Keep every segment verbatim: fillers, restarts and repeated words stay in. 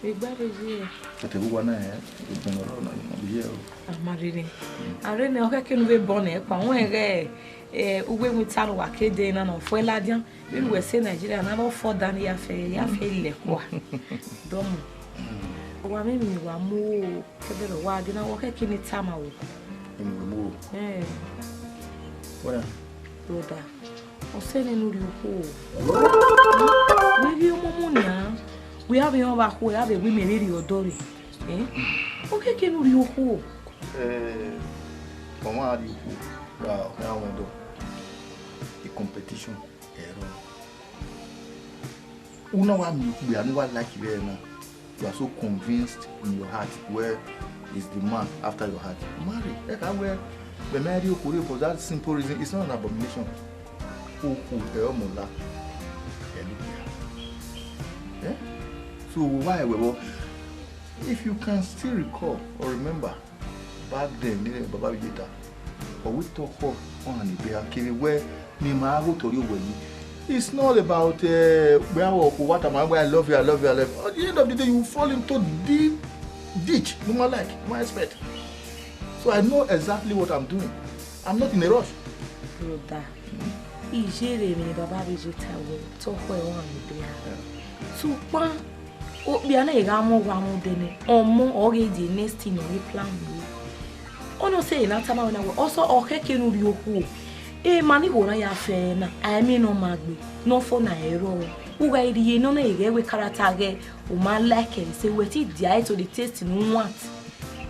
Egbe vbe ye. Tete vbe uwa na, eh, ugbẹn ọrọ na, ma vbe ye o. A ma rhirhi. A rre nẹ, ọ khẹke ne u vbe bọ nẹ, kpa wọn ẹghẹ, eh, uwu ẹmwata ne uwa ke dee na, ne ọ fuẹ ladian. Vbene uwẹ sẹ Nigeria na, vbe ọ fọ dan ne ya fẹ, ya fẹ lẹ kua. Dọmọ. Wa mwẹ emwi ne wa mu o, kẹdẹrẹ wa ghe na, ọ khẹke ne I tama ruẹ. Emwi ne u mu o. Eh. Wẹ na? Brother, ọ sẹ nene u rhie okhuo. Wẹ ghi ọmọmọ nian, wẹ a vbe rẹn ọvba khuẹ, a vbe wẹ imẹ vbe rhie ọdọ rre. Eh? Ọ khẹke ne u rhie okhuo. Eh, ọmwa a rhie okhuo, ra, ra wẹ dọ. The competition, ẹrọ. Una wa miẹn okpia ne uwa like vbe ẹre na. You are so convinced in your heart where is the man after your heart. Marry, ẹ ka wẹ, vbe mẹ rhie okhuo rre for that simple reason, it's not an abomination. Okhuo ẹ ọmọ la, ẹ lukpia. Eh? So why we, if you can still recall or remember, back then, nene Baba Vijay ta, ọ wẹ tọkhọ ọhan ne egbe a kevbe wẹ ne ima gha gho otọ rrie owẹ yi. It's not about, uh, wẹ a wa tama wẹ, "I love you, I love you, I love you." At the end of the day, you fall into deep ditch. No man like, no man expect. So I know exactly what I'm doing. I'm not in a rush. Brother, I ye rre emwi ne Baba Vijay ta wẹ, tọkhọ ọhan ne egbe a. Yeah. Sokpan, okpia na gha mu owa mu odẹ nẹ, ọmọ ọ ghe die next thing ọ ghi plan ru. Ọ nọ sẹ ne a tama wẹ na wẹ, ọ sẹ ọ khẹke ne u rhie okhuo. Emwa ni ho na ya fẹ na, a i miẹn ne ọ ma gbe, ne ọ fo na ẹrọ. U gha rhie nọ na, ghẹ wẹ character ghẹ, u ma like ẹre, sẹ wẹ te dia ẹre to the taste ne u want.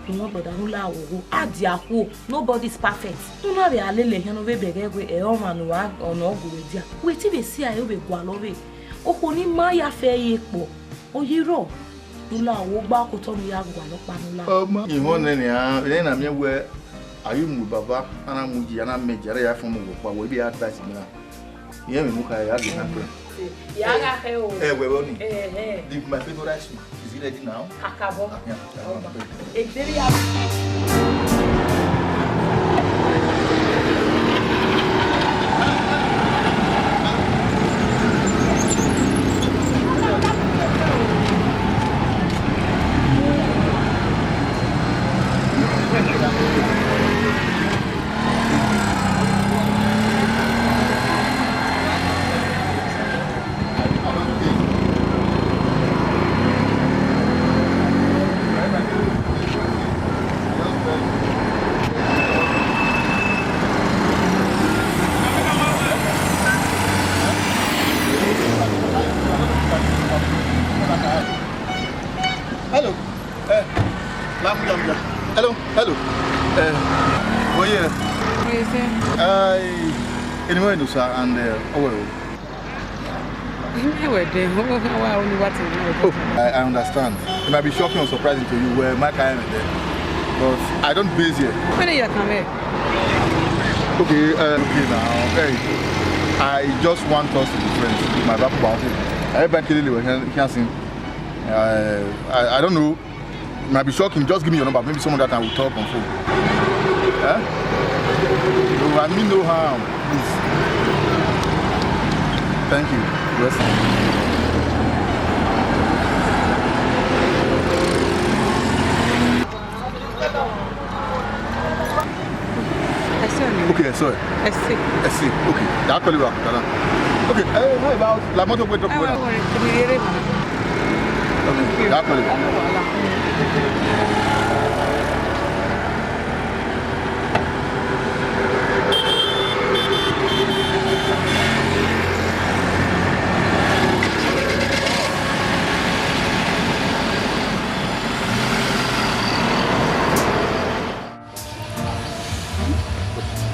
Uwẹ brother, ne u la ogho, a dia khuo, nobody is perfect. U na vbe a lele ehia ne ọ vbe bẹghe wẹ, ẹ ọmwa ne uwa, ọ ne ọ gu wẹ dia. Wẹ te vbe si a, ẹ vbe gualọ vbe. Okhuo ni ma ya fẹ ye kpọ. Ọ ye rrọọ, ne u la wo gba okotọ ne u ya gualọ ọkpa ne u la. Ọma, ihọn nẹ nian, vbene na miẹn wẹ, a ghi mu baba, a na mu yi, a na mẹ yi, a na ya fọn mu wẹ ọkpa, wẹ vbe advice mẹ na. Irẹn emwi ne u kha, a ghi na pray. Ya gha khe o. Eh, wẹ vbọ ni? Eh, eh. The, my favorite soup, is it ready now? Kakabọ. Ah, yeah. Ọba. Ederi a. Hello. Eh, la muya, muya. Hello, hello. Eh, oh yeah. Praise him. I, anyway, no, sir, and, uh, oh, well. Ẹ wẹ dẹ, ọ wa only what you know. Oh, I, I understand. It might be shocking or surprising to you where my client is there. But I don't base here. When you come here? Okay, uh, okay now. Hey, I just want us to be friends. My back about it. I bet you really can, can sing. Uh, I, I don't know. It might be shocking. Just give me your number. Maybe some other time we'll talk on phone. Eh? No, I mean no harm. Please. Thank you. Yes. Ẹ ṣé o. Okay, sorry. Ẹ ṣé. Ẹ ṣé. Okay. I'll call you back, Dada. Okay. Hey, how about la mọ́tò pé drop? Ẹ wá wọ̀rẹ̀, kò ní rere mọ́. Okay. I'll call you back.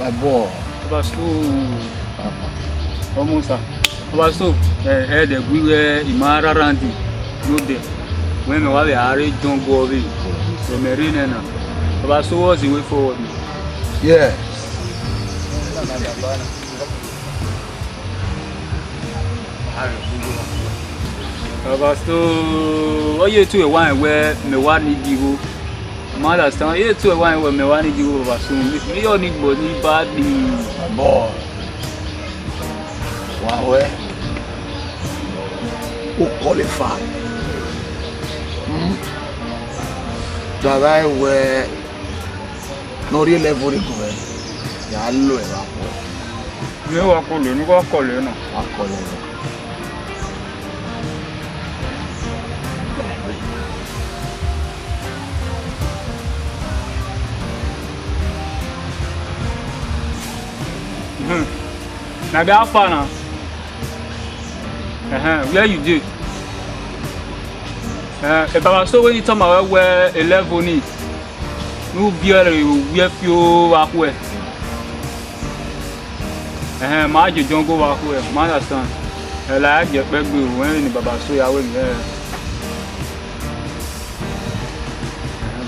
My boy. Baba Snow. Ọmọ sir. Baba Snow, ẹ, ẹ dẹ gui wẹ ima rarandi nodẹ. Wẹ mẹ wa vbe a re jọn guọ vbe. Wẹ mẹ re nẹ na. Baba Snow, what's the way forward? Yes. Baba Snow, ọ ye tu ẹwa wẹ mẹ wa ni di igho. Ma understand, ọ ye tu ẹwa wẹ mẹ wa ni di igho, Baba Snow. Mi yọ ni gbọ ni ba di. My boy. Wa wẹ. O qualify. Da vba wẹ ne ọ rhie level rre gu mwẹ, ya lo ẹre vbe akhuẹ. Ne wa kọlọ, ne wa kọlọ nọ. Wa kọlọ nọ. Hmm. Na be, how far na? Ẹhẹn, where you dey? Eh, baba so wẹ ne I tama ruẹ wẹ eleven ni, ne u viọ ẹre, u wiẹ fioo vbe akhuẹ. Ẹhẹn, ma je jungle vbe akhuẹ, ma understand. Ẹ la ya gie ẹkpẹgbe o, ẹmwẹ ne baba so ya wẹ mẹ. Ẹhẹn,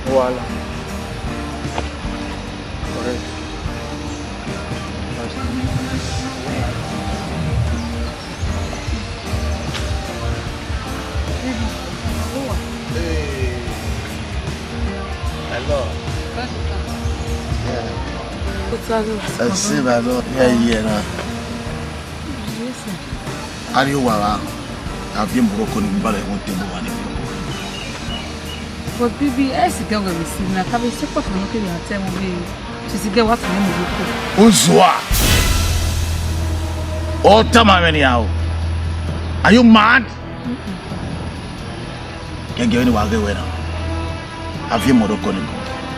no wahala. Correct. Hey. Hello. Yeah. Ẹ ṣe, my lord. Yeah, yeah, na. A rhie owa ra, a viọ Morocco ni, gba lẹ ẹvbo tebo wa ni. But baby, ẹ si gẹ wẹ vbe si na, ka vbe si kpọkpọ ne ọ kevbe a tẹ ẹvbo vbe, sisi gẹ wa tama Morocco. Uzua! Ọ tama mwẹ nian o. Are you mad? Gẹgẹ vbene wa ghe wẹ na, a viọ Morocco ni.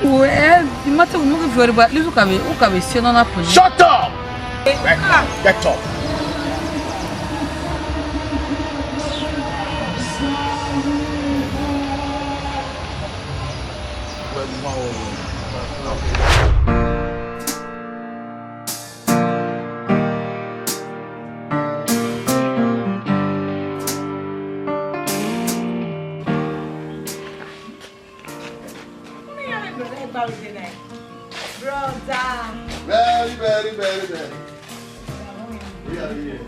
Wẹ, I ma te wẹ mu ghi viọ ẹre, but at least u ka vbe, u ka vbe si ọna na pẹlẹ. Shut up! Right now, get up. Brother. Very, very, very, very. Yeah, yeah.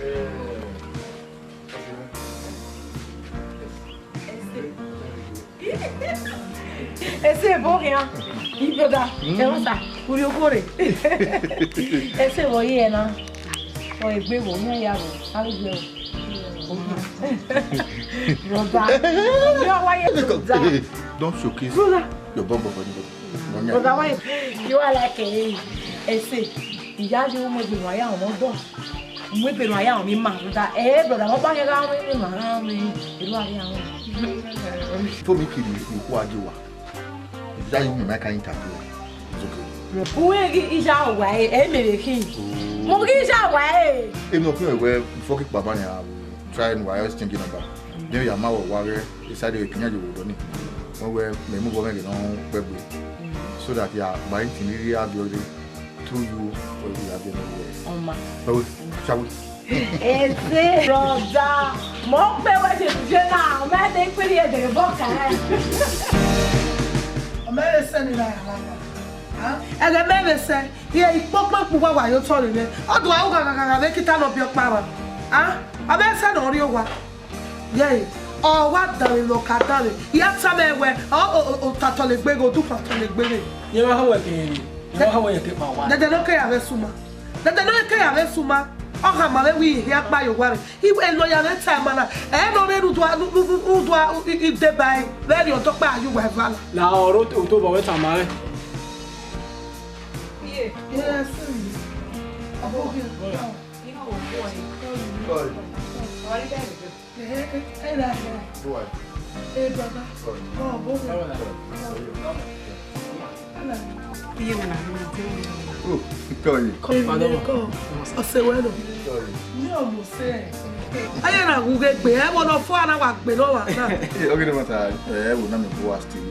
Eh, okay. Yes. Very good. Ese vbo khian. Igoda, ẹ wẹ sa, urhi okhuo rre. Ese vbo ye na. Ọ egbe vbo, ne ya vbo, a vbe jẹ vbo. Brother. Brother. Don't showcase your bum bum for anybody. Brother, why you are like a ese? Iya di umu egbe ya ọmọ dọ. Mu egbe ne a ya mwẹ ima, brother. Eh, brother, vbe ọkpa hia gha mwẹ ima, gha mwẹ, erha gha mwẹ. Before me kill you, you go argue wa. If that you make, I can interview. It's okay. Uwẹ ghi iya wa e, e mẹ vbe khin. Mo ghi iya wa e. Emi ọ fian wẹ before kick baba ni, I will try and wire exchange number. Then ya ma wa wa ghe, e side we kinya je wo do ni. Wẹ wẹ mẹ mu bọ mẹ ghe nọ kpẹgbe. So that ya ba anything really have your through you, or you have anywhere. Ọma. But we, shall we? Ese, brother. Mo pe we je je na, me de pe ri e de bo ka. Ọ mẹ vbe sẹ ni na ya la. Ha? Ẹghẹ mẹ vbe sẹ, iye ikpokpo ikpugha wa yo tọ rre. Ọ do a gha gha gha vbe kita nọ biẹ ọkpa mwa. Ha? Ọ mẹ sẹ ne ọ rrie owa. Yẹẹ, ọ wa danmwẹ ne ọ ka danmwẹ. I ya tama ẹn wẹẹ, ọ, ọ, ọ, ọ tatọ ne egbe ghe, ọ du tatọ ne egbe ghe. Yẹ ma họn wẹ ke ere, yẹ ma họn wẹ ke kpa wa. Dẹdẹ ne ọ ke ya vbe suma. Dẹdẹ ne ọ ke ya vbe suma. Ọ khama mwẹ wẹẹ, I hia kpa ye owa rre. I wẹẹ ne ọ ya vbe ta ma na. Ẹ ne ọ rre ne u do a, ne u, ne u, ne u do a, i, i, i deba ẹre. Vbene ọ dọkpa ya uwa eva na. Na ọre otọ obọ wẹ tama rẹ. Iye. Yes. Ọbọ ghi. Oi. Iye na na. Oh, Itoye. Ọse wẹ nọ. Itoye. Aye na wu ghe gbe, ẹ wo nọ fo ana wa gbe nọ wa na. Ọghe ne ma ta, ẹ wo na mi bu wa still.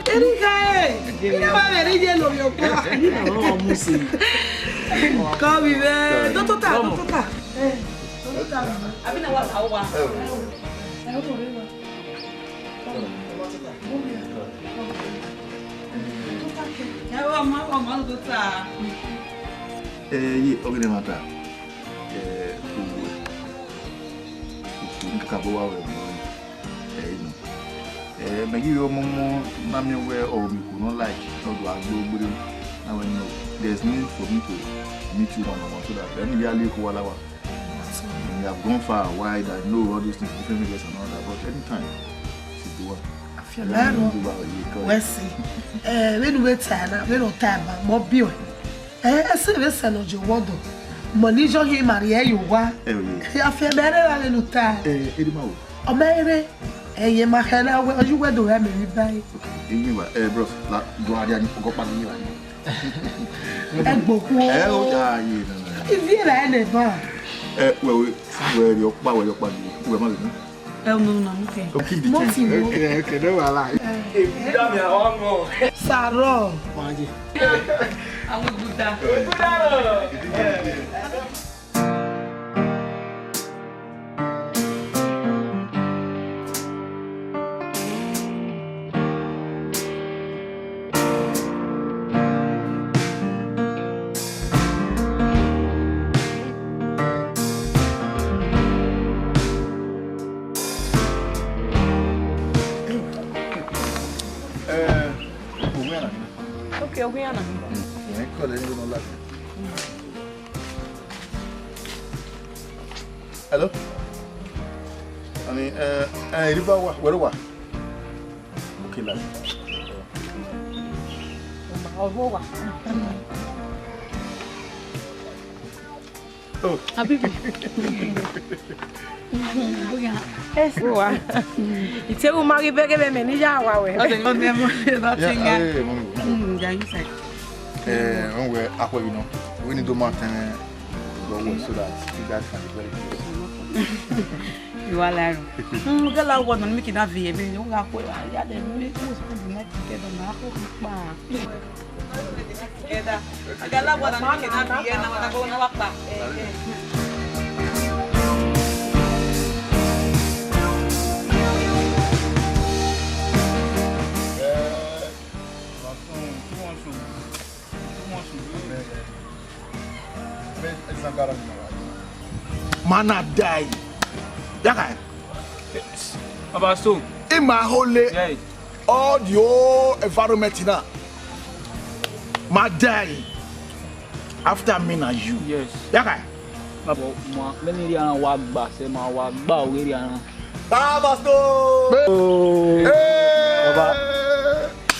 Erighe, ina wa vbe rre ye lo mi okpa. Ina wa mu si. Kọ vbe vbe, dọtota, dọtota. Abi na wa ta wa. Ẹ wo ma, wa ma dọtota. Eh, ye, ọghe ne ma ta. Eh, uwe. Uwe, kakabọ wa wẹ mu. Eh, inu. Eh, mẹ ghi re ọmọmọ na miẹn wẹ ọ miẹn uku nọ like, ne ọ do gha gbe ogbere, na wẹ no, there's need for me to meet you one on one so that ẹni ya le khuala wa. You have gone far, wide, I know all those things, different areas and all that, but anytime, see the one. Afianma ro. Wẹ si. Eh, vbene u vbe ta na, vbene u ta ba, mọ biẹ. Eh, ẹse vbe sẹ ne ọ ye owọ do. Mọ ni yọ hin ma rhie ye owa. Eh, oh, yeah. Afianma rre vbene u ta. Eh, Erima o. Ọ ma rre, ẹyẹ ma khẹ na wẹ, ọ ye uwẹ do rẹ mẹ vbe ba ẹre. Okay, Erima, eh, bros, la, do a dia ni, ọgọ pa ni ra ni. Ẹgbokhuo. Eh, oh, yeah, yeah, no, no, no. Ivi ra ẹnẹ ba. Eh, wẹ, wẹ, wẹ rhie ọkpa, wẹ rhie ọkpa ni, wẹ ma lè mu. Ẹ, no, no, no, okay. Come keep the change. Okay, okay, no wahala. Sarọ. Àwọn ìgbùdà. Eh, okay, okay, Anna. Hello? Ani, eh, eh, Eriba wa, where wa? Okay, la. Ọvọ wa. Oh. Habibi. Oya. Yes, wa. Ite u ma ghi bẹghe vbe mẹ ne I ya wa wẹ. Okay, no, no, no, nothing. Yeah, eh, mommy. Mm, yeah, you said. Eh, when we akwe, you know, we need to maintain the way so that you guys can be very close. You are lying. Mm, get that word, man, make it that V A, baby. You got what? Yeah, they make us put the night together, man. I hope you pa. Together. I got that word, man, make it that V A. Now, now, now, now, now. Man na die. Yakai. Baba, so. In my whole, yeah, all the whole environment now. Man die. After me na you. Yes. Yakai. Baba, ma, many years wa gba, say ma wa gba, we years. Baba Stone! Hey! Baba.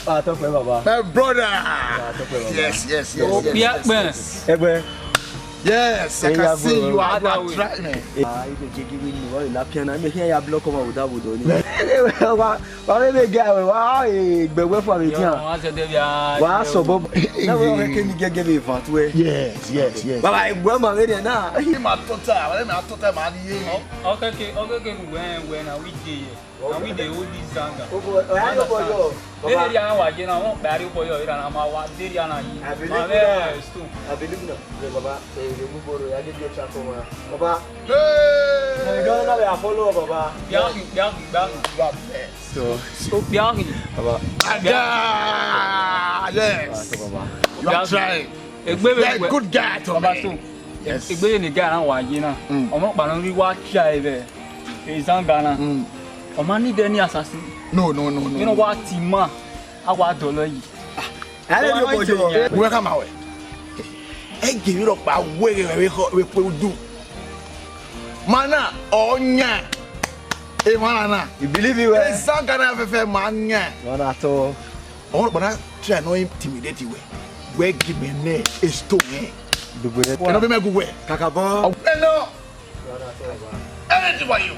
Ah, tọpẹ, Baba. My brother. Ah, tọpẹ, Baba. Yes, yes, yes, yes, yes, yes. Ẹgbẹ. Yes, I can see you are, you are trying. Ah, you dey give me money. Na piano, me here ya block over with that wood on it. Wa, wa, we guy, wa, eh, gbẹwẹ fọ mi tian. Wa sọ bọ. Na we ke ni gẹgẹ vbe event we. Yes, yes, yes. Baba, egbe ma we na. Ima tota, wa ma tota ma ni ye. Okay, okay, okay, we, we na we dey here. And we dey hold this zanga. Obo, oya, yo, boy, yo. Understand? Baba. Dey there na wa ye na, wọn kpari boy yo, ira na ma wa dey there na yi. I believe na. Stone. I believe na. Yeah, Baba, eh, you move on, I give you a chance for one. Baba. Hey! You don't know I follow, Baba. Bianchi, Bianchi, Bianchi. You are blessed. So, so Bianchi. Baba. Ada! Yes. Baba. You are trying. Egbe, very good guy to me. Baba, so. Yes. Egbe ne guy na wa ye na. Mm. Ọmọ kpa no ri wa cha ebe. Ezanga na. Mm. Ọ ma need any assassin. No, no, no, no. You know what, man? A wa dọlọ yi. Ẹ lè rí ọmọ yọ. Wẹ ka ma wẹ. Ẹ gẹ vbe rhọkpa wẹ ghe vbe kpe udu. Mana ọyan. E mana na. You believe it well? Ezanga na fẹfẹ ma yan. Mana to. Ọmọ kpa na try no intimidate wẹ. Wẹ give me ne a stone. Dugbe. Ẹ no be me gu wẹ. Kakabọ. Ẹ no. Anything for you.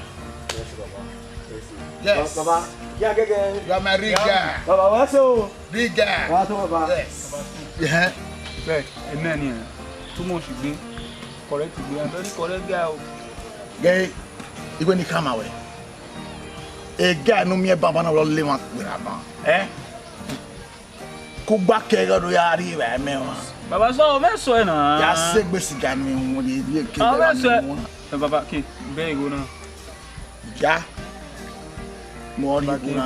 Yes. Baba, yeah, gẹgẹ. You are my real guy. Baba, wa so. Real guy. Wa so, Baba. Yes. Yeah. Bẹ́ẹ̀, amen, yeah. Too much gbe. Correct gbe. I'm very correct guy o. Gay, you gonna come away. A guy no me baba na lo le wan kpera ban. Eh? Kugba kẹghẹ do ya rri vbe amẹ mwa. Baba, sọ, ọ vbe sọ ẹ na. Ya sẹ egbe siga ne ẹ wọn ye ye ke. Ọ vbe sọ ẹ. Ẹ, baba, ke bẹ igho na. Ja. Mo ọ ni igho na.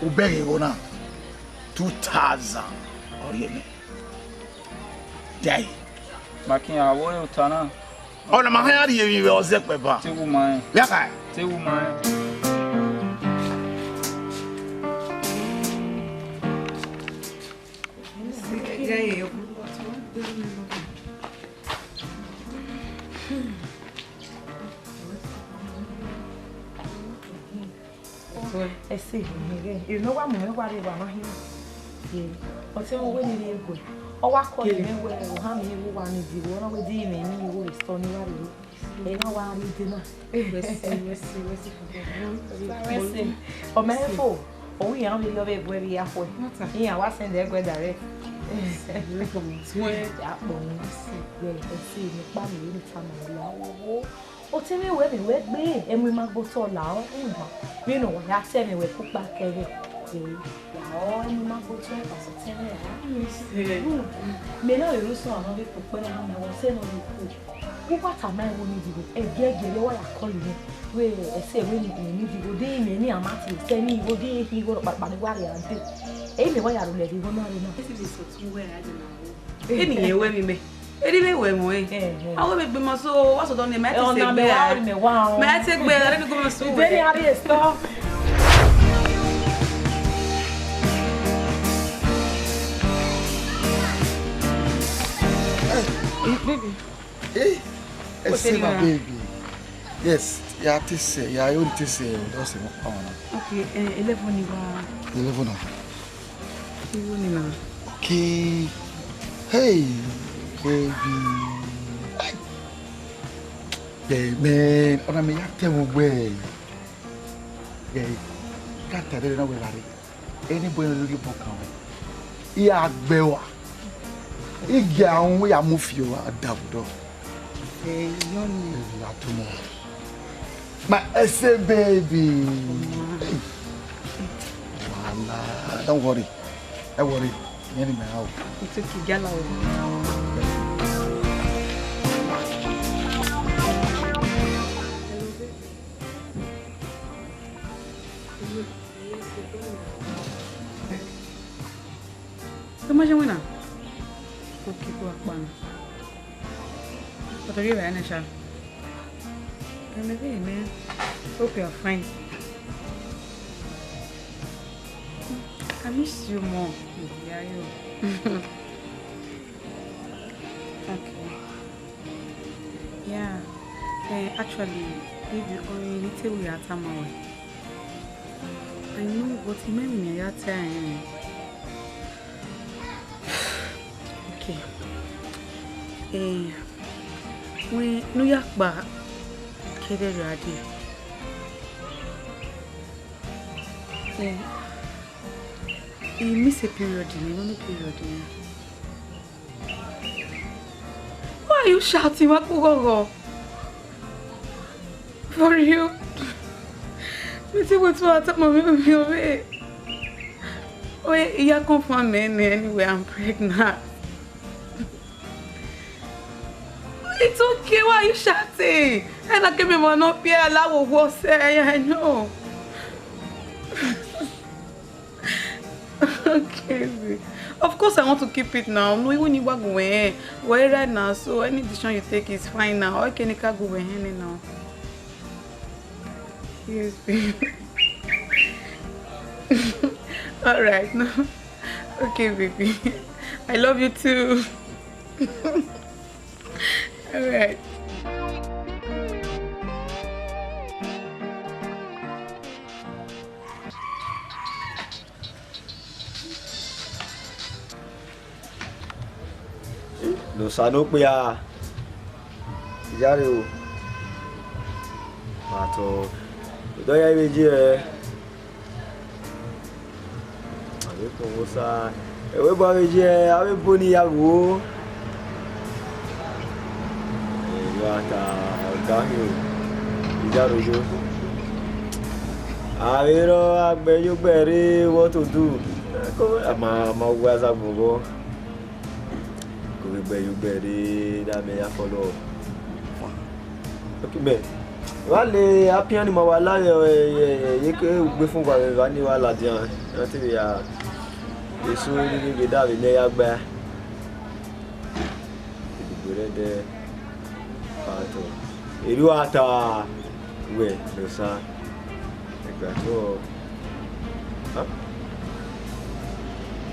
U bẹghe igho na. Two thousand. Ọ rhie mẹ. Dai. Ma kian, avbe ota na. Ọna ma hẹn a rhie emwi vbe ọzẹ kpẹ ba. Te wu ma rẹn. Ya ka. Te wu ma rẹn. Ẹse, ghẹ, emwi ne ọ wa mu mwẹ wa rre wa ma hin. Ye, ọtẹn mwẹ wẹ ne I rhie guẹ. Ọ wa kọlọ mwẹ wẹ, ohan mwẹ igho wa ni di igho, ọ na wẹ di mwẹ ni igho eso ni wa rre. Ẹ na wa rre dee na. Wẹ si, wẹ si, wẹ si for God. Wẹ si. Ọ ma fo, ọ wẹ iran vbe rhie ọvbehe guẹ vbe ya khuẹ. Iran wa send ẹguẹ direct. Ya kpọ mwẹ. Wẹ, ẹse, ne kpa mwẹ, ne tama mwẹ la, wo, wo. Otẹn mwẹ wẹ, mẹ wẹ gbe, ẹmwẹ ma gbe otọ la, ọ, rhunmwuda vbene ọ wa ya sẹ mwẹ wẹ ku kpa kẹghẹ. Ẹ, ya ọ, ẹmwẹ ma gbe otọ, ọ sẹ otẹn mwẹ ra. Mẹ na rere usọ, a ma vbe kpo ukpẹ na, ma wẹ sẹ ne ọ vbe ku. Uwa tama ẹvbo ni idigho, ẹgiẹgiẹ vbe wa ya kọlọ mwẹ. Wẹ, ẹse wẹ ni, ni idigho, de imẹ ni a ma tie sẹ ni igho, de ehi igho rhọkpakpa ni wa rhie a dee. Ẹ i mẹ wa ya rhulẹ vbe igho na rre na. Esi vbe sẹ otẹn wẹ a dee na wo. Eni yẹn wẹ mi mẹ. Eni vbe wẹ mu ẹn. Eh, eh. A wẹ vbe gbe ma so, wa sẹ otọ ni, ma te Ẹ, ọna sẹ mẹ gbe wa, a. Ọna mẹ wa, ọ. Ma te gbe, a ni gbe ma so Iveni wẹ. Ari estọ. Hey, baby. Hey, What's Ese, my name? Baby. Yes, ya te sẹ, ya yo te sẹ, o do sẹ mo pa wọn. Okay, eh, eleven ni wa. Eleven na. Eleven ni na. Okay. Hey, baby. Hey. Yeah, man, ọna mẹ ya te wo gbe. Yeah, ka ta de na we la re. Anybody really book am. I a gbe wa. I gi ahun, I a mu fi o, a da vbe odọ. Eh, yọ ni. Eh, I a too much. My Ese baby. Hey. Wala, don't worry. Don't worry. Any man out. It's okay, gala o. Ẹ ma ṣe wina. Okay, kó wa pa na. Ọtọ yóò rà ẹ́ ní ṣá. Ẹ mẹ bẹ́ẹ̀ mẹ. Hope you're fine. I miss you more. Yeah, you. Okay. Yeah. Eh, actually, baby, only little we are time away. I know, but he made me a time. Okay. Eh, when New York ba, kede ready. Eh, he miss a period, you know, no period, yeah. Why are you shouting? Wa kugho gho. For real? Me too, what, what, mommy, mommy, mommy. Wait, you confirm me anyway, I'm pregnant. It's okay, why are you shouting? And I came in, no fear, I will say, I know. Okay, babe. Of course I want to keep it now. No, even if I go where, where right now. So any decision you take is fine now. I can go where now. Yes, babe. All right, no. Okay, baby. I love you too. All right. Ne Osa ne okpia, iyare o. Ma tọ, odọ ya vbe je ẹ. Avbe tọn vbe Osa, ẹvbo ebo a vbe je ẹ, avbe ebo ni ya gho. Erriọ a ta, ọga hin o, iyare o. Avbe rọ gha gbe ye ugbẹ rre, what to do? A ma, a ma wu aza gbọngbọn. Ko vbe gbe ye ugbẹ rre, da mẹ ya fọlọ. Ok, mẹ, wa le apian ni ma wa la ye, ye, ye, ye ke ugbe fun wa vbe eva ni wa ladian. Iran te vbe ya eso ni vbe da vbe nẹ ya gba. Egbugbe rẹ dẹ. Pastor, erriọ a ta wẹ, Nosa. Ẹgbẹe atọ.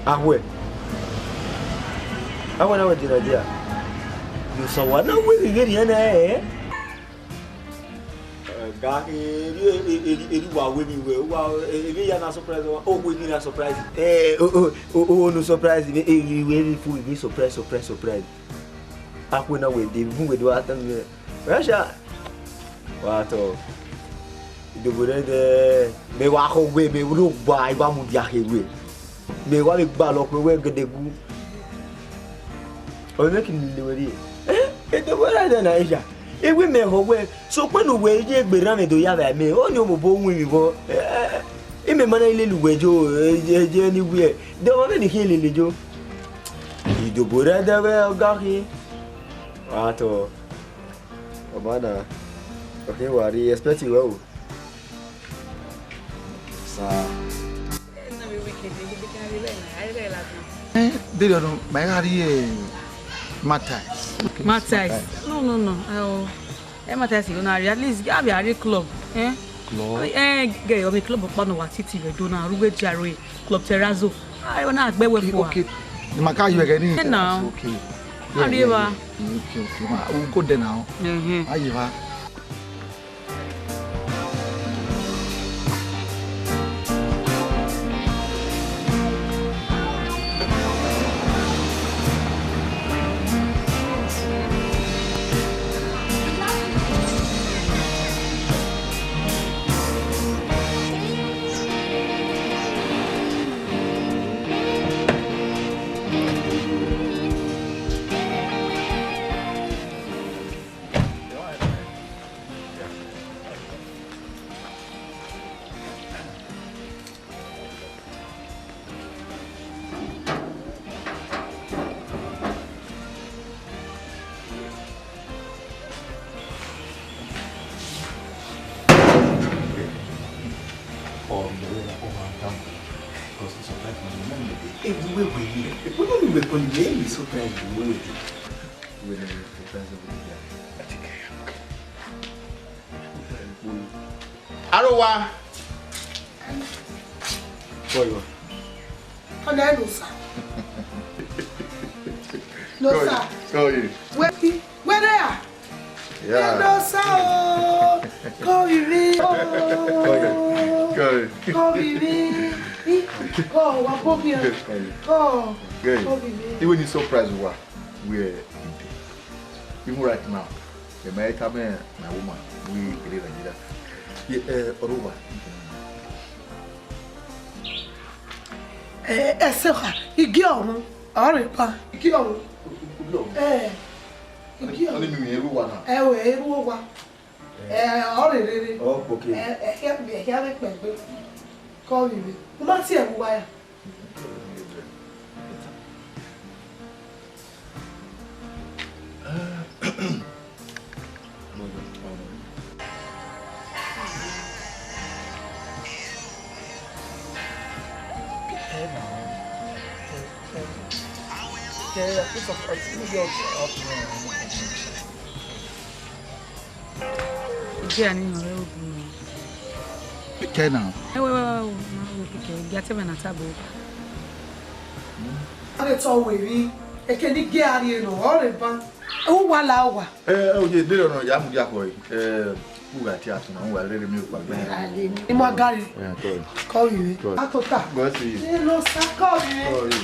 Ahwẹ. Ahwẹ na wẹ die Nigeria. Nosa, wa na wẹ ghe ghe riẹn nẹ, ẹ? Ka eri eri eri wa wẹ mi wẹ wa eri ya na surprise wa o wẹ mi na surprise. Eh o o o o no surprise me eri wẹ eri fu eri surprise surprise surprise. Akhu na wẹ de mu wẹ do atan me. Russia. Wa tọ. Idobo rẹ dẹ me wa kho wẹ me ru gba iwa mu dia khe wẹ. Me wa vbe gbalọ khuẹ wẹ gedegu. Ọ mwẹ kene ne wẹ rrie. Eh, edobo rẹ dẹ na Russia. Ewe mẹ họ wẹ, sokpan ne uwẹ ye gbe erha mwẹ do ya vbe amẹ, ọnii ọ mobọ winmwi vbọ. Eh, imẹ ma na lele uwẹ yo, eh, ye, ye ni wiẹ. De ọmwa vbe ne I khian lele yo. Idobo rẹ dẹ vbe ọga khin. Wa tọ. Ọmwa na, ọ khin wa rri expect wẹ o. Sa. Eh, dede ọdọ, ma gha rrie, eh, Matthias. Matthias. No, no, no. Oh, eh, Matthias, you know, at least, I be at club. Eh? Club? Eh, girl, your club, but no, what city we do now? Ruwe Jaro, Club Terrazzo. I wanna be with you. Okay. The Maca, you again? Eh, now. Okay. Arriba. Okay, okay. Ma, we'll go there now. Mm-hmm. Arriba. Ewu wewe yi, wọ́n ní ìwé kan ní ẹ̀mí surprise ni wọ́n wẹ̀ dé. Wẹ̀ ni surprise wẹ̀ dé. Aro wa. Kọ yọ. Ọna ẹ Nosa. Nosa. Kọ yọ. Wẹ, wẹrẹ a? Yeah. Nosa o. Kọ viri. Kọ yọ. Kọ yọ. Kọ viri. Kọ wa bomi. Kọ yọ. Kọ. Kọ viri. Iwe ni surprise wa. Where he dey. Even right now, the matter man, my woman, we dey Nigeria. Yeah, eh, Orowa. Eh, eh, sir, igi ọ̀hún, ọ̀rẹ́ pa. Igi ọ̀hún. Igi ọ̀hún. Eh, igi ọ̀hún. Wọ́n ní mi ò yẹ irú wa náà. Ẹ ò yẹ irú wa. Eh, ọ̀rẹ́ rere. Oh, okay. Eh, eh, ẹ hia, ẹ hia rẹ pẹ̀gbẹ́. Kọ́ mi rè. Mo máa tiẹ̀ wú wáyà. Igi a ni nọ rre ogun nọ. Pikẹ na. Ẹwẹ, ẹwẹ, ẹwẹ, ẹwẹ, pikẹ, igi a te mwẹ na tabo. A vbe tọ wẹ emwi, eke ne igi a rrie nọ, ọ rre ban. Uwa la uwa. Ẹ, ẹ, oye, de rẹ nọ, ya mudia kọ, ẹ, u gha tie asun na, u gha rherhe miẹn okpa gbẹ. I ma gari. Ẹ, kọ. Kọ vbe. Kọ. A tota. Gọ si. Ẹ, no sa, kọ vbe. Kọ vbe.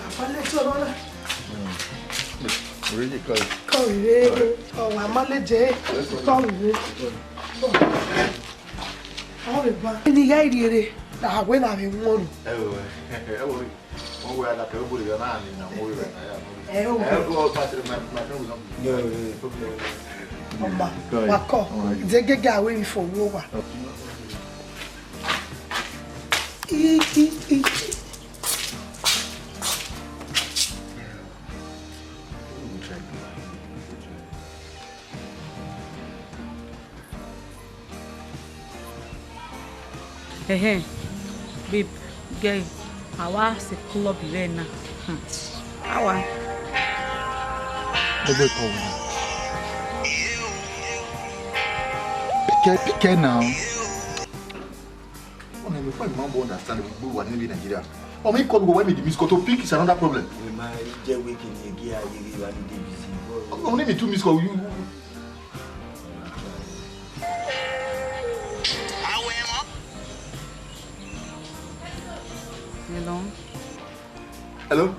Abalẹ tí ọ̀rọ̀ náà. Oríṣi kọ́ yìí. Kọ́ ìwé, ọ̀wà mọ́lẹ́jẹ̀, kọ́ ìwé. Ọ̀rẹ́ bá. Ẹni ìyá ìrì èrè, làwé làwé wọ́n rù. Ẹ wò, ẹ wò rí. Wọ́n wé adakẹ́ ó gbòdì lọ náà ní ìyàwó rẹ̀ náà yà lórí. Ẹ wò. Ẹ wò, ọ̀pá tẹ̀lé máa máa fẹ́ wò náà. Ọmọ, wakọ, ìdẹ́gẹ́gẹ́ àwé ìfọ̀wọ́ wà. I, i, i. Ẹhẹn, babe, girl, a wa sẹ club rẹ na. Hmm. A wa. Ẹgbẹ́ kan wò. Pikẹ, pikẹ now. Ọna ẹmwẹ ọkpa emwi ma bọ understand, we gbe uwa ni vbe Nigeria. Ọ mwẹ call uwa, why me dey miss call? To pick is another problem. We ma jẹ wẹ kene gie a ye ghi wa ni dey busy. Only me two miss call you. Hello? Hello?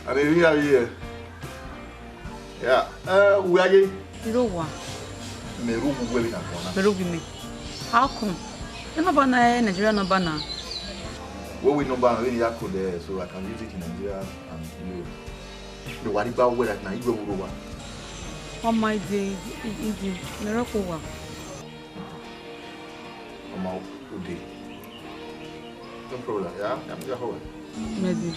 I dey hear you here. Yeah. Uh, where are you? I rre owa. Mẹ rre uwu wẹ vbe na kọn na. Mẹ rre uwu mẹ. How come? Your number na, eh, Nigeria number na. Wẹ wẹ number vbe ne I ya call there, so I can use it in Nigeria and you. Mẹ wa rhie gba wẹ right now, I wẹ vbe rre owa. Ọ ma ide, ide, mẹ rre ọkpọ owa. Ọ ma ode. No problem. Yeah, I'm here. Mẹ de.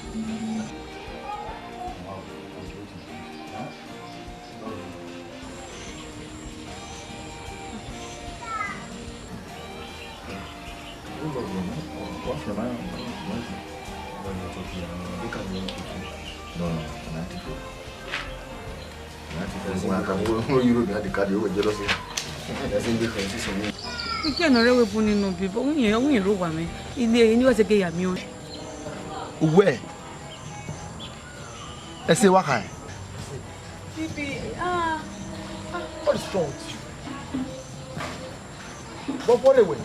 No, no, no, ninety-four. Ninety-four. When I can go Europe, I had the card, you were jealous. Ike nọ rre wẹ bu ni nọ bi, but uwẹ, uwẹ rre owa mẹ. Ile ni wa zẹ ke ya miẹn. Uwẹ. Ẹse wa khaẹn. Bibi, ah, ah. What is wrong with you? Bọbọ rre wẹ.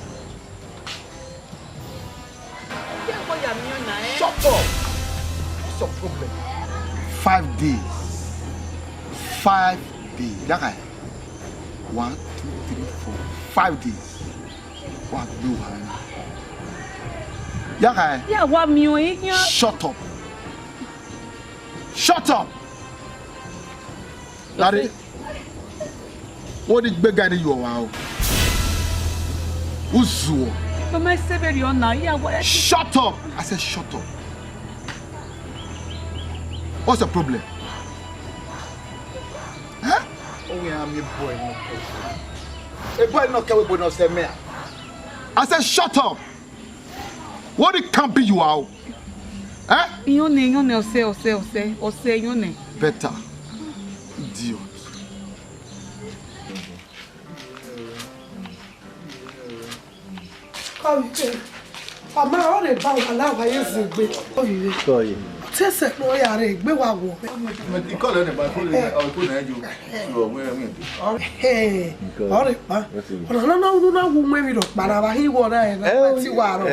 Shut up! What's your problem? Five days. Five days. That guy. One, two, three, four, five days. Wa gbe owa rre. Ya kha ẹ? Ya wa miẹn ọẹn khian. Shut up. Shut up. Lare. Wo ni gbe ga ni yo wa o. Uzuo. Mama, ẹ sẹ vberriọ na, ya wa. Shut up. I said shut up. What's the problem? Huh? Oh, yeah, I'm a boy, no problem. A boy no care what boy no say me. I said shut up. What the camp you are? Eh? Iyọn nẹ, iyọn nẹ, ọsẹ, ọsẹ, ọsẹ, ọsẹ, iyọn nẹ. Better. Idiot. Kọvie, ọ ma ọ rhe ba wa la wa ye zẹ egbe. Kọvie. Kọvie. Te sẹ ne ọ ya rre egbe wa wọ. Ikọlẹ ne ba ko le, ọ ko na ju. Ọ wẹ wẹ. Ọ rhe pa. Ọna na na unu na wu mu emwi rhọkpa na, vbe a hi wọ na, ẹ na ti wa rọ.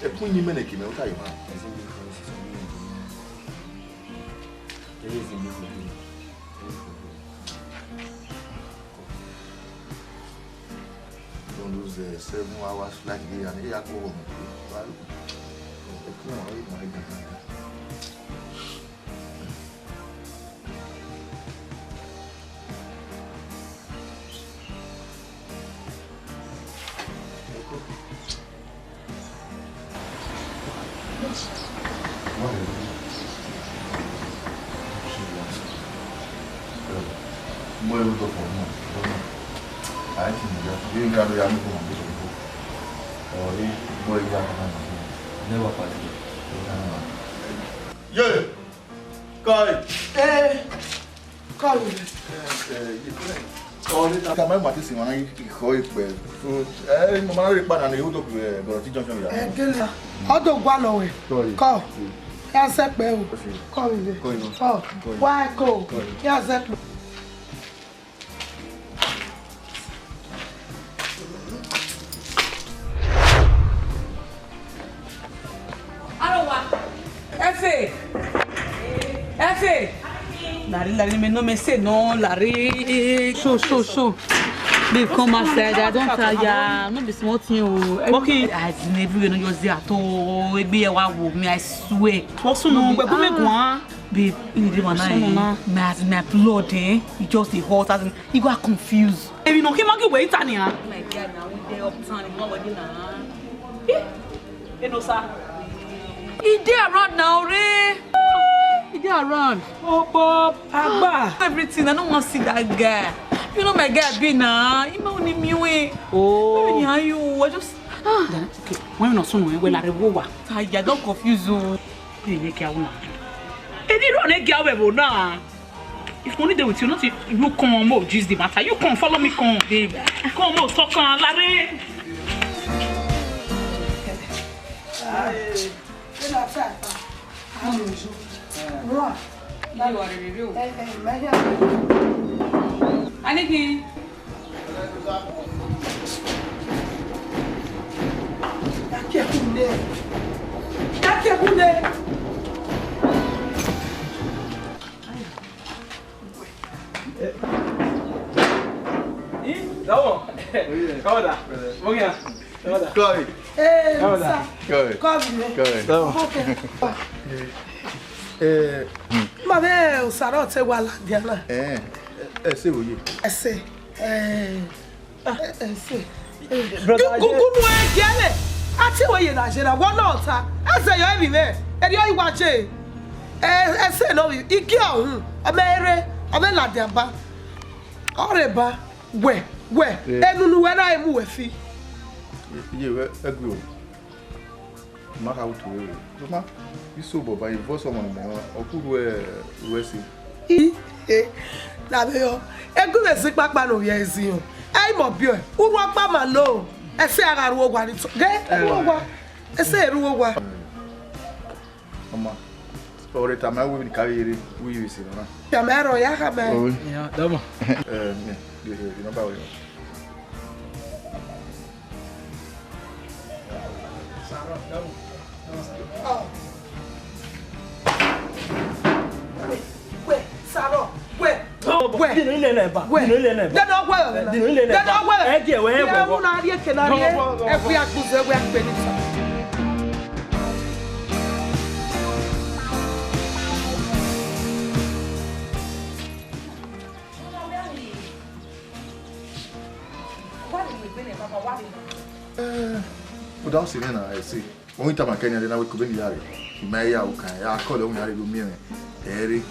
Ẹkun yin mẹ nẹ ke mẹ, u ta ye ma. Don't lose the seven hours flight here and here go home. Well, come on, come on. Ye! Kai. Eh, Kai. Ka ma ma te si wana ikho ikpe. Eh, mo ma re pa na ni udo ke bro ti junction ya. Eh, gele. Ọ do gua lọ wẹ. Sorry. Kọ. Ya sẹ pẹ o. Kọ mi le. Kọ. Wa ko. Ya sẹ pẹ. Arowa. Efe. Efe. Lare, lare, me no me say no, lare. Show, show, show. Babe, come outside. I don tire. No be small thing o. Okay. As in everywhere no just dey at all. Egbe ye wa wo me, I swear. What's no? But come and go, huh? Babe, you dey one night. My, as in my blood, eh? E just dey hot. As in, e go confuse. Baby, no, he magi wait, Tanya. My God, now we dey uptown. You know what you know? Enosa. He dey around now, re. He dey around. Oh, Bob, Agba. Everything, I no wan see that guy. You know my guy be na. He ma only me way. Oh. When you, I just. Ah. Okay. When you not soon, when I will wa. I don't confuse you. Eni ne gia wẹ na. Eni rọ ne gia wẹ vbo na. If money dey with you, not you, you come, mo gist the matter. You come, follow me, come, babe. Come, mo talk am, lare. Aniki. Come on. Come on, da. Come on. Come on, da. Hey, come on. Come on. Okay. Eh, ma vbe Osaro te wa ladian na. Eh, ẹ sẹ vbe ye. Ẹ sẹ. Eh, ẹ sẹ. Brother, gu gu mu ẹgiẹ nẹ. A te wẹ ye na je na, wọ nọ ta. Ẹ sẹ yọ emwi mwẹ. Eri ọ i wa je. Ẹ sẹ nọ vbe igi ọhun. Ọ mẹ rre, ọ mẹ ladian ba. Ọ rre ba. Wẹ, wẹ. Eh. Enu ne uwẹ na mu wẹ fi. Ye wẹ ẹgbẹ o. Ma kha utu rere. Ma, iso bọba, I vọ sọmọ ne ọ ku ruẹ, ruẹ ẹse. I, e, na vbe yọ. Egu vbe zẹ ikpakpa ne ovbi ẹre ziọn. Ẹ i mọ biẹ, urhu ọkpa ma lo. Ẹse a gha ru owa ni to. Ghe, ru owa. Ẹse ru owa. Ọma, ọre tama wẹ vbe ne I ka vbe rre, wẹ I vbe sẹ nọ na. Tama ẹre ọ ya khama ẹre. Oi. Ya, dama. Eh, nẹ, de, de, de, nọmba wẹ. Wẹ, wẹ, Sarọ, wẹ, wẹ. Dino ile na ba. Wẹ. Dino ile na ba. Deno wẹ. Dino ile na ba. Deno wẹ. Ẹ jẹ wẹ, ẹ wẹ. Ẹ wẹ na rie ke na rie. Ẹ fi agbuze wẹ akpe ni ta. Eh, uda ọ sẹ na, ẹ sẹ. Ọ i tama kẹ nian, de na wẹ kobe ni ya rre. I ma ya okan, ya kọlẹ, ọ ya rre do miẹn mwẹ. Ẹ rre.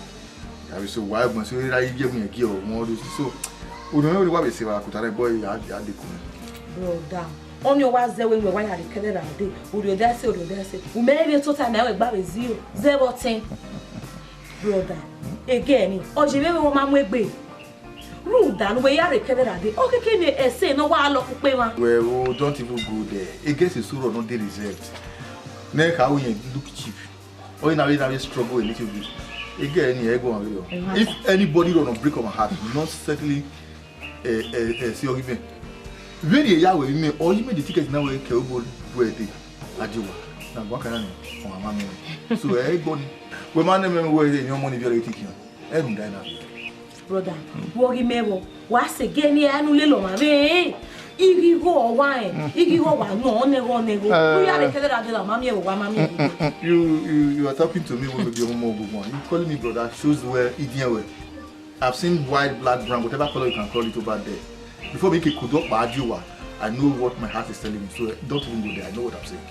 Ya vbe so wa ẹgbọn so ra yi ye mu gi ọ wọn do so. Unu ne wa vbe se wa kuta rẹ boy ya ya de kun. Brother, ọni ọ wa zẹ wẹ wẹ wa ya rre kẹdẹ ra de. Orhiọn da ẹse, orhiọn da ẹse. U mẹ rhie tota na wẹ gba vbe zero, zero ten. Brother, ege ni, ọ je vbe wẹ ọ ma mu egbe. Rhunmwuda ne uwẹ ya rre kẹdẹ ra de, ọ keke ne ẹse ne ọ wa lọ kpukpe mwa. Well, oh, don't even go there. Against the sorrow not dey reserved. Ne ka we look cheap. Oh, na we na we struggle a little bit. Again, ni ego am. If anybody don't break my heart, not certainly eh eh eh see you give me. Really ya we me or you make the ticket now we ke obo we dey. Ajiwa. Na gwa kana ni. Oh, mama me. So eh go ni. We man me we ni money be ticket. Ẹrun da na. Brother, wọ ghi mẹ vbọ, wa sẹ gẹ ne a nu lele ọmwa vbe igho ọwa ẹn, igho wa nọ nẹghọ nẹghọ. U ya rre kẹdẹ ra de la, ma miẹn vbe owa, ma miẹn vbe igho. You, you, you are talking to me when you be ọmọ ogbon. You calling me brother shows where idian were. I've seen white, black, brown, whatever color you can call it over there. Before me could up Ajiwa, I know what my heart is telling me. So eh, don't even go there. I know what I'm saying.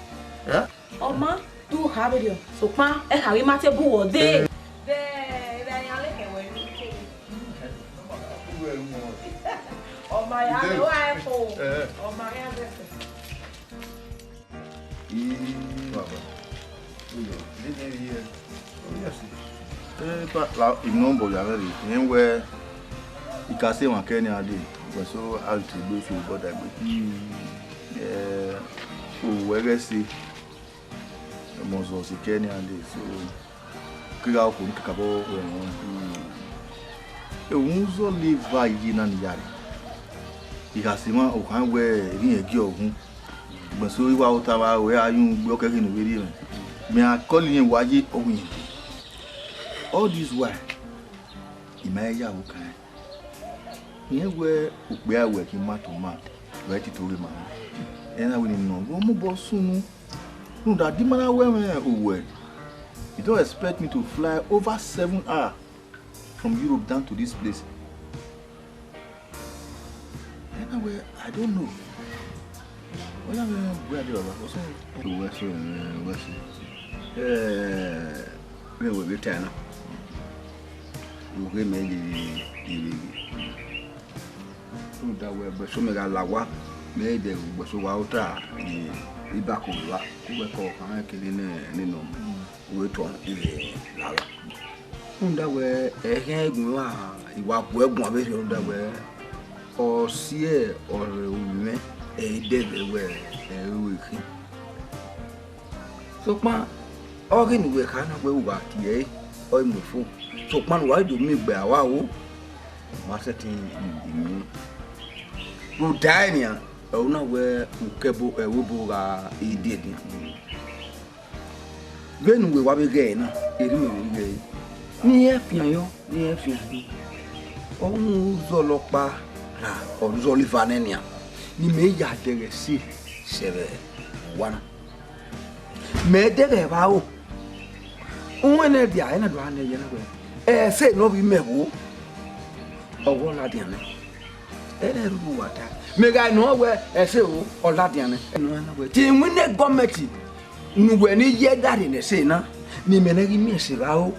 Yeah? Ọ ma do kha vberriọ, sokpan ẹ kha ghi ma te bu wọ dee. Vbe vbe a yan leke wẹ ru ke. Ọ ma ya vbe wa ẹ fo. Ọ ma ya vbe fo. Ii, baba. Uyo, dede ye. Yes. Eh, pa la, ino bo ya vbe rre. Yen wẹ I ka sẹ emwa kẹ nian dee, wẹ so a ghi tie egbe fi obọ da egbe. Eh, owẹ ghẹ sẹ, mẹ ọzọ sẹ kẹ nian dee, so, ke gha okhuo ni kakabọ wẹ wọn. Ewunzọ leva iye na ni ya rre. I gha sẹ emwa okhan wẹ erriẹn gie ọ ghun. Ugbẹn so I wa ota vbe aro ẹre a yin ugbe ọkẹghe ne u vbe rhie mwẹ. Mẹ a call irẹn wa ye ọ wu irẹn. All this while, I ma he ya vbe okan rẹn. Irẹn wẹ okpia wẹ khin ma tọn ma, wẹ tito ghe ma. Ẹna wẹ ne nọ, wẹ mobọ sunu. Rhunmwuda di ma na wẹ mwẹ owẹ. You don't expect me to fly over seven hours from Europe down to this place. Ẹna wẹ, I don't know. Ọ ya vbe gbe a de baba, ọ sẹ. Uwẹ sẹ, uwẹ sẹ. Eh, vbe wẹ vbe tae na. Ughe mẹ ye ivbi ghi. Rhunmwuda wẹ ẹgbẹso mẹ gha la owa, mẹ i dẹ ẹgbẹso owa ota, ibako owa, uwẹ ke ọ khan mwẹ kere ne, ne nọ mu. Uwẹ tọn, eh, la owa. Rhunmwuda wẹ, ẹghẹ gun wa, I wa gu ẹre guan vberriọ, rhunmwuda wẹ, ọ si ọrre ovbi mwẹ, ẹ i dẹghẹ wẹ, ẹ i ru ẹre khin. Sokpan, ọ ghi ne uwẹ kha na wẹ u gha tie ẹre, ọ i mu fo. Sokpan, ne uwa do miẹn egbe aro, ma sẹtin miẹn. Rhunmwuda ẹre nian, ẹre na wẹ ukẹbo ẹvbo obo gha ediẹdiẹn. Vbene uwẹ wa vbe ghẹ ẹre na, erha imẹ vbe ghẹ ẹre. Ne irẹn fian yọ, ne irẹn fian yọ. Ọ ru zọlọ ọkpa ra, ọ ru zọlọ iva nẹ nian, ne imẹ ya dẹghe ẹse sẹ vbe owa na. Mẹ dẹghe vbe aro. Uwẹ ne dia ẹna do a nẹ yẹ na wẹ, ẹse ne ọ vbe mẹ vbo, ọ wẹ ọ ladian nẹ. Ẹre rhurhu wa ta. Mẹ gha nọ wẹ ẹse o, ọ ladian nẹ. Ẹnọ na wẹ, te iwinna gọọmẹnti ne uwẹ ne I ye da rre ne ẹse na, ne imẹ nẹ ghi miẹn ẹse vbe aro.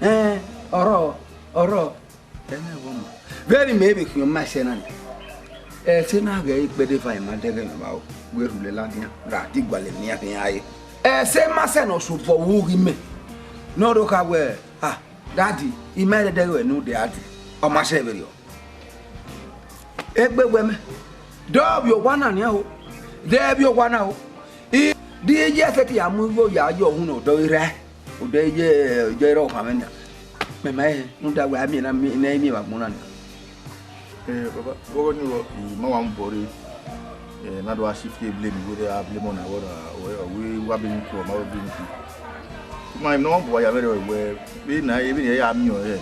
Ẹn, ọrọ, ọrọ. Ẹnẹ vbe ọmọ. Vbene imẹ vbe khian ma ẹse na ni, ẹse na ghẹ ikpẹdẹ eva ima dẹghe nọ vbe aro, wẹ rhulẹ ladian, ra te I gualọ emwi ne iran khian re. Ẹse ma sẹ ne ọ sobọ vbe ughi mẹ, ne ọ do kha wẹ, ah, daddy, I ma dẹdẹghe ruẹ nu daddy, ọ ma sẹ vberriọ. Egbe wẹ mẹ, de ọ vbe owa na nian o, de ọ vbe owa na o. I, de I ye ẹse te ya mu igho ya ye ọhun ne ọdọ i rrae. Odẹ ye, ye rẹ ọkhan mwẹ nian. Mẹ ma rẹn, rhunmwuda wẹ a miẹn na, ne ẹ i miẹn vbe agbọn na nian. Eh, baba, vbe ọghọ nii, I ma wa mu obọ rre. Eh, na do gha shift blame, wẹ a blame ọna, wẹ ọ, wẹ wa be ni ku, ọ ma wẹ be ni ku. Ma, I ma wa mu obọ ya mwẹ rẹ wẹ, vbene, vbene I ya miẹn ọnrẹn.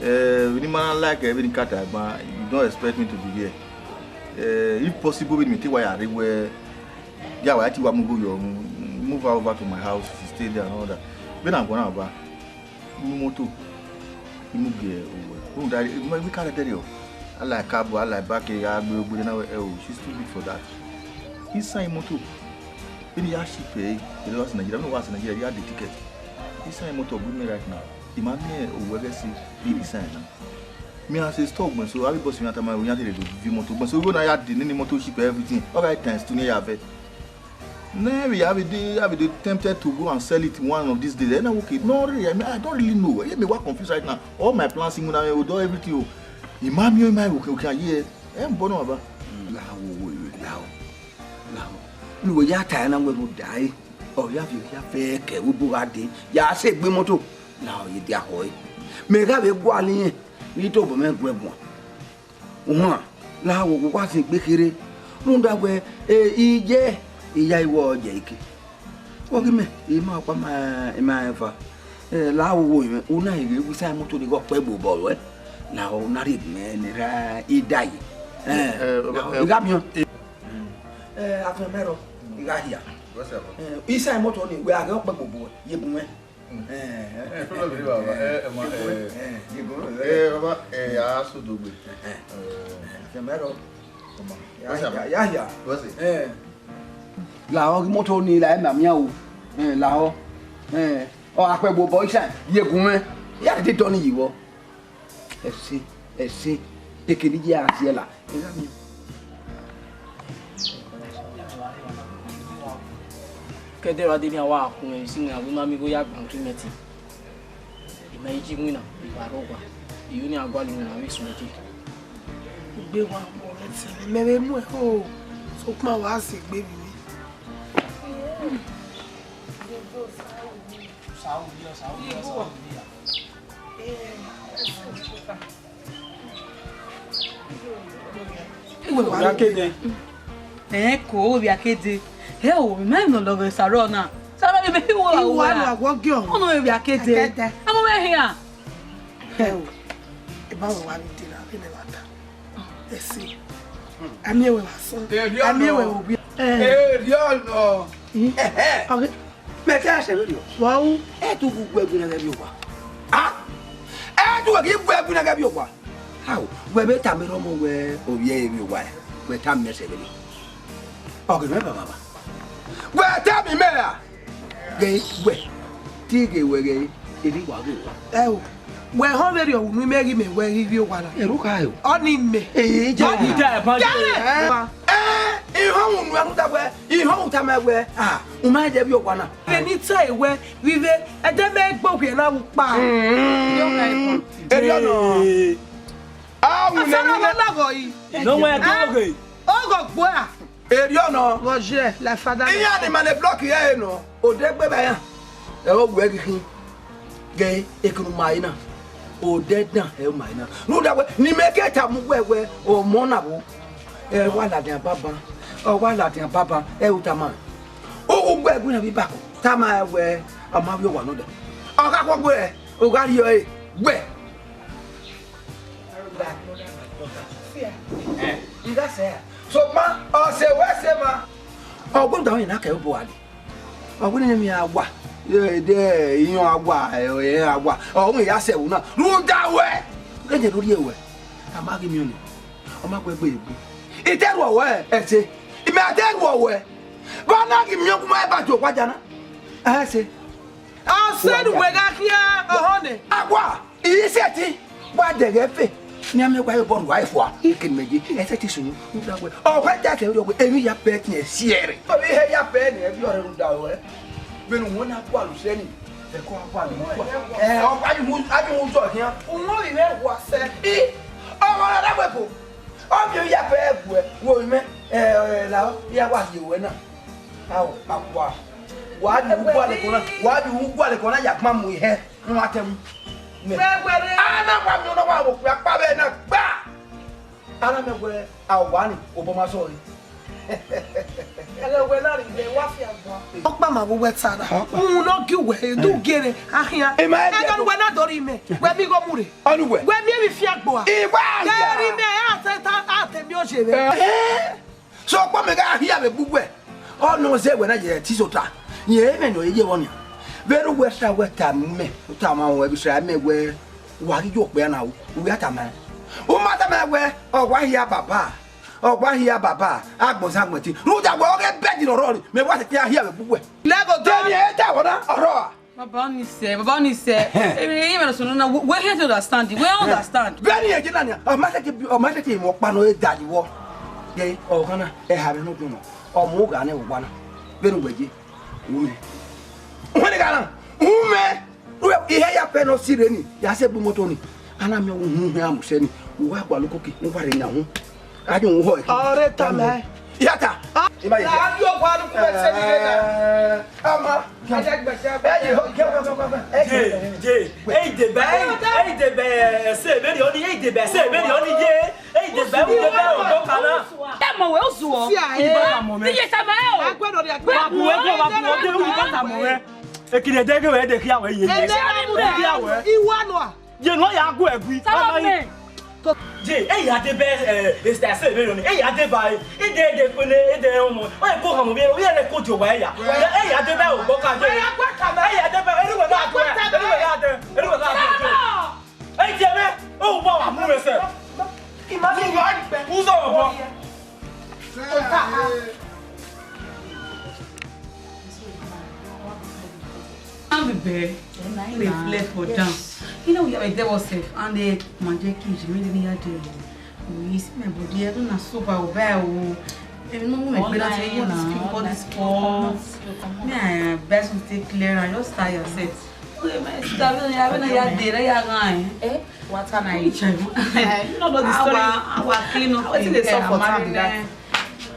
Eh, vbene I ma like, vbene I ka ta gban, you don't expect me to be here. Eh, if possible, vbene I te wa ya rre wẹ, ya wa te wa mu igho yọ, move her over to my house, she stay there and all that. Vbene a guan na ba, mu imoto, I mu gie owẹ. Rhunmwuda, I ma, I ka rẹdẹrriọ. A la ẹkabọ, a la ẹbake, a gbe ogbe na wẹ, oh, she's too big for that. I san imoto. Vbene I ya ship ẹre, I rre vbe Nigeria, vbene I wa sẹ Nigeria, I ya de ticket. I san imoto, ọ gbe mẹ right now. I ma miẹn owẹ ghẹ ẹse, I resign na. Me as a store ugbẹn so, avbe boss mẹ tama wẹ iran te rre do viọ imoto ugbẹn so, igho na ya de nene imoto ship everything, ọ gha times two ne ya vẹ. Ne vbe ya vbe dey, I be dey tempted to go and sell it one of these days. Ẹ na wo ke, no really, I mean, I don't really know. Ẹ ye mẹ wa confused right now. All my plans, iwinna mwẹ, odọ, everything o. I ma miẹn, I ma wo ke, okay, yeah. Ẹ n bọ nọ baba. La wo wo, la wo, la wo. Ne uwẹ ya ta ẹre na wẹ vbe odẹ ẹre, ọ ya viọ ya fẹ kẹ vbe obo gha dee, ya sẹ egbe imoto. La ọ ye dia khọe. Mẹ gha vbe gualọ irẹn, ne I tobọ mwẹ gu ẹre guan. Uhunmwu, la wo, wo wa sẹ egbe kherhe, rhunmwuda wẹ, e, iye, I ya i wẹ ọ ye ike. Ọ ghi mẹ, I ma ọkpa ma, I ma rẹn eva. Eh, la wo wo mwẹ, u na ghe wẹ I sa imoto ni ghe ọkpẹgbe obọ ruẹ. La ọ na rhie gu mwẹ ne erha I da yi. Eh, eh, la ọ, eh, I gha miẹn. Eh, afianma ẹrọ, I gha hia. What's up? Eh, I sa imoto ni wẹ a ghe ọkpẹgbe obọ ye gu mwẹ. Eh, eh, problem ni baba. Eh, eh, ma, eh. Eh, ye gu mwẹ. Eh, baba, eh, a so dogbe. Eh, eh. Eh, afianma ẹrọ. Come on. Ya, what's up? Ya, ya, ya. What's it? Eh. La ọ ghi imoto ni la ẹmwẹ amian o. Eh, la ọ. Eh, ọ akpẹgbe obọ isan ye gu mwẹ. Ya dede ọni yi vbọ. Ẹse, ẹse, ekene iye a ziẹ la. Erha miẹn. Ke ẹdẹ ra de ne a wa khun ẹre, isi iwinna, wẹ ima miẹn igho ya gban utu mẹ ẹtin. I ma i ji iwinna, I wa rre owa. I ru ne iran gualọ iwinna vbe sunu ẹtin. Ugbe wa wọ ẹtin, mẹ vbe mu ẹre o, sokpan wa sẹ egbe vbe mwẹ. Ovbi akede. Ẹn ko, ovbi akede. Ẹ o, mẹ ma nọ lọghọ Sarọ na. Sarọ ni mẹ i wo la. Iwa uwẹ la. Wọ giọ. Ọnọ ovbi akede. Akede. Amo mẹ hian. Ẹ o, ẹ ba wẹ wa ni dena, vbene wa ta. Ẹse. A miẹn wẹ vbe asọn. Ẹ, a miẹn wẹ vbe owiẹ. Ẹ. Ẹ, ẹ, ọnọ. Ih. Ẹhẹ. Ọghe. Mẹ te a sẹ vberriọ. Wa ru. Ẹ tu gu gu ẹgu na ghẹ vbe owa. A? Ẹ tu gu gu ẹgu na ghẹ vbe owa. How? Wẹ vbe tama erha ọmọ wẹ ovbi ẹre vbe owa ẹ. Wẹ tama mẹ sẹ vberriọ. Ọ ghe mwẹ baba. Wẹ tama imẹ ra? Ghe wẹ, te I ghe wẹ ghe, erha wa ghe wẹ. Ẹ o, wẹ họn vberriọ unu imẹ ghi mẹ wẹ ghi vbiẹ owa na. Erha u kha o. Ọni mẹ. Ee, ja. Ọni ja, ẹ, ba ja. Ẹ, I họn unu ẹre rhunmwuda wẹ, I họn u tama wẹ, ah, u ma dẹ vbiẹ owa na. Vbene I ta wẹ, vbe ẹdẹ mẹ gbe okhuo na vbe ukpa. Mm. Erriọ nọ. Ee. A wu ne Asana wẹ lọghọ yi. No wẹ do ghe. Oghọ gbo a. Erriọ nọ. Roger, la fada. Iran ni ma le block ye nọ. Odẹ gbe ba ya. Ẹ o wẹ ghi khin. Ghe ekunu ma ina. Odẹ dan ẹ o ma ina. Rhunmwuda wẹ, ne imẹ ke tama uwẹ wẹ, ọmọ na vbo. Ẹ wa ladian baba. Ọ wa ladian baba. Ẹ u tama. U gu gbe ẹgu na vbe ibako. Tama ẹ wẹ, ọ ma vbiẹ owa nọ dẹ. Ọ gha khuọ gbe, u gha rhie ẹre. Wẹ. Fear. Eh, I gha sẹ. Sokpan, ọ sẹ wẹ sẹ ma. Ọ gu da ọyẹn na kẹ obọ a dee. Ọ wẹ ne emwi a wa. Ẹ, de, iyan a wa, ẹ, ẹ a wa. Ọ wẹ ya sẹ ẹvbo na. Rhunmwuda wẹ. Ghẹ ne rhie wẹ. A ma ghi miẹn ọnii. Ọ ma gu egbe egbe. I te rhuọ wẹ, ẹse. I mẹ a te rhuọ wẹ. Vbe a na ghi miẹn ogun ma ba do owa dia na? Ẹse. Ọ sẹ ne uwẹ gha khian ọhọn nẹ. A wa. I sẹtin, wa dẹghẹ ẹfe, ne a miẹn wa ye obọ rua fua, ekene mẹ ye, ẹ sẹtin sunu, u da wẹ, ọ khẹ da sẹ vberriọ wẹ, emwi ya pẹ tiẹn siẹrẹ. Ọ vbe ihe ya pẹ ne ẹ vbiẹ ọre rhunmwuda ruẹ, vbene uwẹ na gualọ usẹ ni, ẹko a gualọ uwẹ. Ẹ, ọ, a ghi mu, a ghi mu zọ khian. Uwẹ ovbi mwẹ wa sẹ. I, ọmwa na da wẹ fo, ọ vbiẹ emwi ya pẹ guẹ, wẹ ovbi mwẹ, ẹ, ẹ, la, ya wa ye wẹ na. Ao, akua. Wa ni u gualọ ẹko na, wa ni u gualọ ẹko na ya gbẹn mu ihẹ. Nwa tẹ mu. Wẹ, wẹ re. A na wa miẹn ọna wa vbe okpia kpa vbe na gba. A na mẹ wẹ, a wa ni, obọ ma sọ re. Ẹghẹ wẹ na rhie, wẹ wa fiangbe. Ọkpa ma vbe uwẹ ta na. Ọkpa. Uhunmwu ne ọ gie uwẹ, do gie rre, a khian. Ẹ ma ẹ ẹghẹ ne uwẹ na do rhie mẹ, wẹ miẹn igho mu rre. Ọni uwẹ. Wẹ miẹn emwi fiangbe a. Iwa ya. Kẹrin mẹ, a te ta, a te miẹn oye vbe. Eh. Sokpan mẹ gha rhie vbe gbe uwẹ, ọ nọ zẹ wẹ na ye ẹtin sota, rẹn ẹmwẹ ne ọ ye ye vbọ nian. Vbene uwẹ sẹ wẹ tama mẹ, u tama ruẹ vbe Izrẹl mẹ wẹ, wa ghi ye okpia na ru, u ya tama ẹn. U ma tama ẹn wẹ, ọ wa hia baba, ọ wa hia baba, agbọn zẹ agbọn ẹtin. Rhunmwuda wẹ ọghe bẹdi ne ọ rrọọ ni, mẹ wa sẹtin a hia vbe gbe uwẹ. Lẹgho dọ. Deni e ta ẹvbo na, ọ rrọọ a? Baba, ọni sẹ, baba, ọni sẹ. Ẹhẹn. Emwi, emwi mẹ ne ọ sunu na, we, we here to understand it. We understand. Vbene irẹn ye na nian, ọ ma sẹtin, ọ ma sẹtin mwẹ ọkpa ne ọ da yi vbọ. Ghe, ọghan na, ẹha mwẹ ne ọ dọn nọ. Ọ mu gha nẹ vbe owa na. Vbene uwẹ ye, u mẹ. Uwẹ ni gha na, u mẹ. Uwẹ, ihe ya pẹ ne ọ si rre ni, ya sẹ gbe imoto ni. A na miẹn uhunmwu hẹ a mu sẹ ni, u wa gualọ ukoki, u wa rre yan uhunmwu. A di uhunmwu họ ẹki. Ọre tama ẹn. Iya ta. Ah. Ima ye. Na, a di owa ru ku ẹsẹ ni rre na. Eh, ama. Ẹ jẹ gbẹjẹ. Ẹ ye, ho, ke, ke, ke, ke, ke. Ẹ ye. Je, je. Ẹ ye deba, ẹ ye, ẹ ye deba, ẹ, ẹse vberriọ ni, ẹ ye deba, ẹse vberriọ ni, je. Ẹ ye deba, ẹ ye deba, ọdọ kan na. Tama wẹ, u zuọ. Iye tama ẹ o. Agbẹnọ rẹ, agbẹnọ. Wa bu ẹgbẹ, wa bu ọdẹ, u bata mọ wẹ. Ekirẹ dẹghe wẹ, ẹdẹ khian wẹ ye. Ẹdẹ khian wẹ. Iwa nua. Ye nọ ya gu ẹgui. Tama mẹ. Je, ẹ ya deba, eh, Esther ẹse vberriọ ni, ẹ ya deba, ẹ, ẹ de, ẹ de kpele, ẹ de ọmọ, ọ ye ko hama vbe, ọ ye ko jo wa ya. Ẹ ya deba, o, bọ ka je. Ẹ ya deba, ẹ ruwe na dua, ẹ ruwe na dua, ẹ ruwe na dua. Ẹ je mẹ, o wa wa mu ẹsẹ. Uzọ ọbọ. Stand here. I'll be bare. Reflect for down. You know, we have a devil self, and the magic is really near there. We see my body, I don't know, so far, oh, bad, oh. Èmi náà mú mi pé láti wọ́n ti speak all this for. Me, I best to take clear and just tie yourself. Okay, my sister, I don't know, I don't know, you are there, you are going. Eh? What can I eat? Eh, you know the story. Our, our clean up. Wetin dey sup for town be that?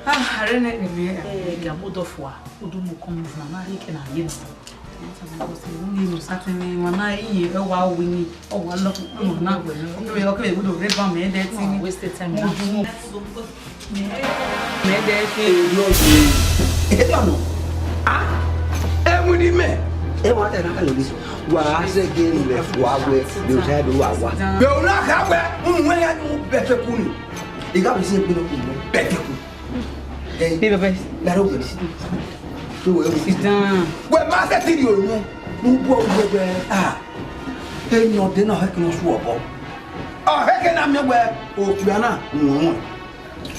Ah, I don't know. Eh, ya mo do fua. O do mo come move na, na he can I hear. Waste time. Ẹ nọ. Ah, ẹ mu ni mẹ. Ẹ wa tẹ na ka lọ bi. Wa se ge ni lẹ wa wẹ, de o sa do wa wa. Be o na ka wẹ, un wẹ ya nu bẹtẹ ku ni. I ga bi se gbe no ku bẹtẹ ku. Bí bẹ́ẹ̀ bẹ́ẹ̀. Laro gbe. Tó wẹ. Sit down. Wẹ ma se ti ri o yẹn. Mo bu o wẹ wẹ. Ah. Emi ọdẹ na hẹ kí wọn su ọbọ. Ọ hẹ kẹ na miẹn wẹ, okpia na, wọn wọn.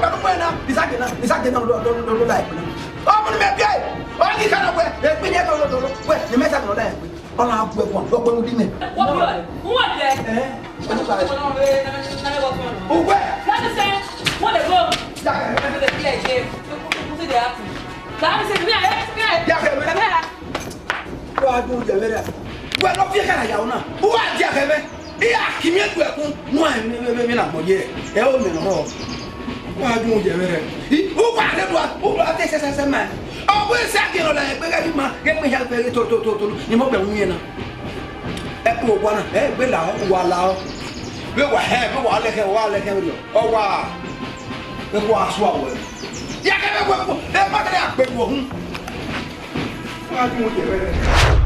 ọkpa ne u wẹ na, Isaac na, Isaac na, do, do, do, do la egbe na. Ọ mu ne mẹ biẹ, ọ ghi kha na wẹ, egbe ne do, do, do, do, wẹ, ne mẹ Isaac nọ la egbe. Ọ na gu ẹguọn, ọ gbe mu di mẹ. Wọ biẹ, wọ biẹ. Eh? Wọ biẹ. Let me say, what the go? Ya, eh. What the play, Jay? What the happen? Let me say, me, I, me, I. Ya, eh. Me, I. Wa do ye vbe ra. Wẹ ne ọ fi ekha na ya una. Uwa dia khẹ mwẹ. Iya, kimi edu ẹkun. Nu a mwẹ, mwẹ, mwẹ, mwẹ na gbọ ye. Ẹ o mẹ nọ. Wa do ye vbe ra. I, uwa re do, uwa te sẹ, sẹ, sẹ ma. Ọ bu ese a gẹrọ la egbe ghe ma. Ghe gbe ya gbe to, to, to, to. Ni mo gbe wu yẹn na. Ẹ kpo owa na. Ẹ gbe la, uwa la. Vbe wa hẹ, vbe wa lẹ khẹ, wa lẹ khẹ vbe. Ọ wa. Vbe wa su awẹ. Ya kẹ vbe wa, ẹ ma kẹ ya gbe wo hun. Wa do ye vbe ra.